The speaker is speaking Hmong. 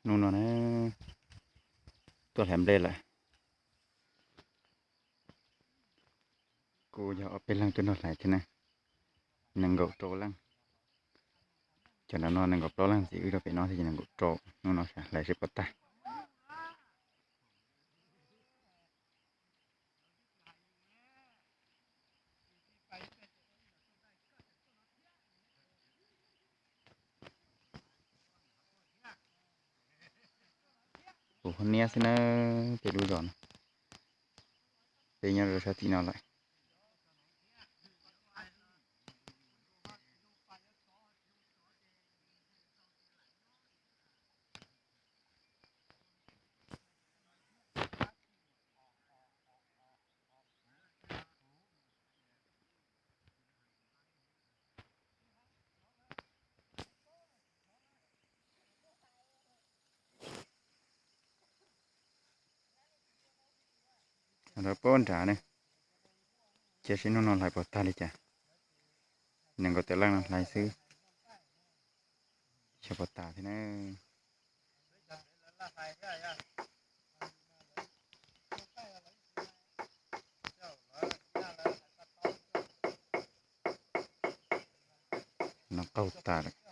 Hnub no na, tuaj hlais nplej lawm. Kuj yog ob peb leeg tuaj nrog hlais thiab na. Nees nkaum rau leej. Cov no no nees nkaum plaub leej ntxiv, wb rau pem no thiab ces nees nkaum rau. Hnub no hlais seb puas tag. Kuv ho niab xwb na, peb lub zos no, peb nyob rau sab tim no lawm. Lawv pab nrad ne, cia seb hnub no hlais puas tag li cas. Nees nkaum tawm leej no hlais xwb, xyov puas tas thiab na. No qaug tas lawm.